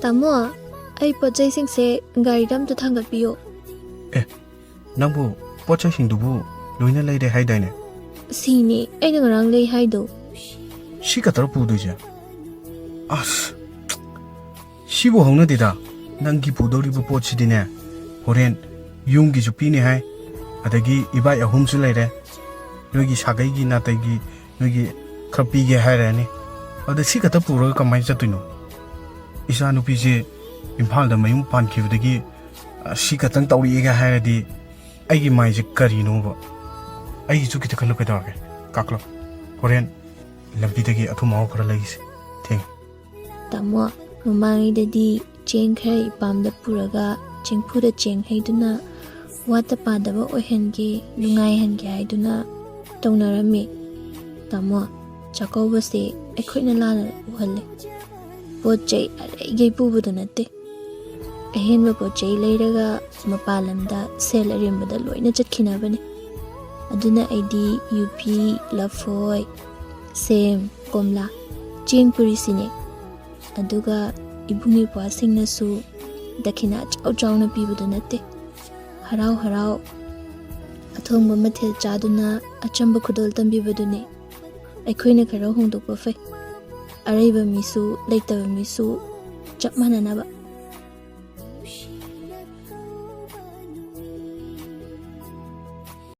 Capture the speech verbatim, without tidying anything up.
ꯇꯥꯃꯣ, ꯑꯩ ꯄꯣꯠ ꯆꯩꯁꯤꯡꯁꯦ ꯒꯥꯔꯤꯗ ꯑꯝꯇ ꯊꯥꯡꯒꯠꯄꯤꯌꯣ꯫ ꯅꯪꯕꯨ ꯄꯣꯠ ꯆꯩꯁꯤꯡꯗꯨꯕꯨ ꯂꯣꯏꯅ ꯂꯩꯔꯦ ꯍꯥꯏꯗꯥꯏꯅꯦ? ꯁꯤꯅꯦ ꯑꯩꯅ ꯉꯔꯥꯡ ꯂꯩ ꯍꯥꯏꯗꯣ꯫ ꯁꯤ ꯈꯛꯇꯔ ꯄꯨꯗꯣꯏꯁꯦ? ꯑꯁ, ꯁꯤꯕꯨ ꯍꯧꯅꯗꯦꯗ꯫ ꯅꯪꯒꯤ ꯄꯨꯗꯧꯔꯤꯕ ꯄꯣꯠꯁꯤꯗꯤꯅꯦ, ꯍꯣꯔꯦꯟ ꯌꯨꯝꯒꯤꯁꯨ ꯄꯤꯅꯤ ꯍꯥꯏ, ꯑꯗꯒꯤ ꯏꯕꯥꯏ ꯑꯍꯨꯝꯁꯨ ꯂꯩꯔꯦ, ꯅꯣꯏꯒꯤ ꯁꯥꯒꯩꯒꯤ ꯅꯥꯇꯩꯒꯤ ꯅꯣꯏꯒꯤ ꯈꯔ ꯄꯤꯒꯦ ꯍꯥꯏꯔꯅꯤ꯫ ꯑꯗ ꯁꯤ ꯈꯛꯇ ꯄꯨꯔꯒ ꯀꯃꯥꯏꯅ ꯆꯠꯇꯣꯏꯅꯣ? ꯏꯆꯥ ꯅꯨꯄꯤꯁꯦ ꯏꯝꯐꯥꯜꯗ ꯃꯌꯨꯝ ꯄꯥꯟꯈꯤꯕꯗꯒꯤ, ꯑ, ꯁꯤ ꯈꯛꯇꯪ ꯇꯧꯔꯛꯑꯦꯒ ꯍꯥꯏꯔꯗꯤ ꯑꯩꯒꯤ ꯃꯥꯏꯁꯦ ꯀꯔꯤꯅꯣꯕ? ꯑꯩꯒꯤꯁꯨ ꯈꯤꯇ ꯈꯜꯂꯨ ꯀꯩꯗꯧꯔꯒꯦ? ꯀꯥꯛꯂꯣ, ꯍꯣꯔꯦꯟ ꯂꯝꯕꯤꯗꯒꯤ ꯑꯊꯨꯝ ꯑꯍꯥꯎ ꯈꯔ ꯂꯩꯁꯦ꯫ ꯊꯦꯡꯉꯦ꯫ ꯇꯥꯃꯣ, ꯃꯃꯥꯡꯉꯩꯗꯗꯤ ꯆꯦꯡ ꯈꯔ ꯏꯄꯥꯝꯗ ꯄꯨꯔꯒ ꯆꯦꯡꯐꯨꯗ ꯆꯦꯡ ꯍꯩꯗꯨꯅ ꯋꯥꯠꯇ ꯄꯥꯗꯕ ꯑꯣꯏꯍꯟꯒꯦ, ꯅꯨꯡꯉꯥꯏꯍꯟꯒꯦ ꯍꯥꯏꯗꯨꯅ ꯇꯧꯅꯔꯝꯃꯤ꯫ ꯇꯥꯃꯣ, ꯆꯥꯛꯀꯧꯕꯁꯦ ꯑꯩꯈꯣꯏꯅ ꯂꯥꯟꯅ ꯎꯍꯜꯂꯦ꯫ ꯄꯣꯠ ꯆꯩ ꯑꯔꯩꯒꯩ ꯄꯨꯕꯗꯨ ꯅꯠꯇꯦ꯫ ꯑꯍꯦꯟꯕ ꯄꯣꯠ ꯆꯩ ꯂꯩꯔꯒ ꯃꯄꯥꯟ ꯂꯝꯗ ꯁꯦꯜ ꯑꯔꯦꯝꯕꯗ ꯂꯣꯏꯅ ꯆꯠꯈꯤꯅꯕꯅꯤ꯫ ꯑꯗꯨꯅ ꯑꯩꯗꯤ ꯌꯨꯕꯤ, ꯂꯐꯣꯏ, ꯁꯦꯝ, ꯀꯣꯝꯂꯥ, ꯆꯦꯡ ꯄꯨꯔꯤꯁꯤꯅꯦ꯫ ꯑꯗꯨꯒ ꯏꯕꯨꯡ ꯏꯄ꯭ꯋꯥꯁꯤꯡꯅꯁꯨ ꯗꯈꯤꯅꯥ ꯆꯥꯎ ꯆꯥꯎꯅ ꯄꯤꯕꯗꯨ ꯅꯠꯇꯦ꯫ ꯍꯔꯥꯎ ꯍꯔꯥꯎ ꯑꯊꯣꯡꯕ ꯃꯊꯦꯜ ꯆꯥꯗꯨꯅ ꯑꯆꯝꯕ ꯈꯨꯗꯣꯜ ꯇꯝꯕꯤꯕꯗꯨꯅꯤ꯫ ꯑꯩꯈꯣꯏꯅ ꯈꯔ ꯍꯣꯡꯗꯣꯛꯄ ꯐꯩ꯫ ꯑꯔꯩꯕ ꯃꯤꯁꯨ ꯂꯩꯇꯕ ꯃꯤꯁꯨ ꯆꯞ ꯃꯥꯟꯅꯅꯕ꯫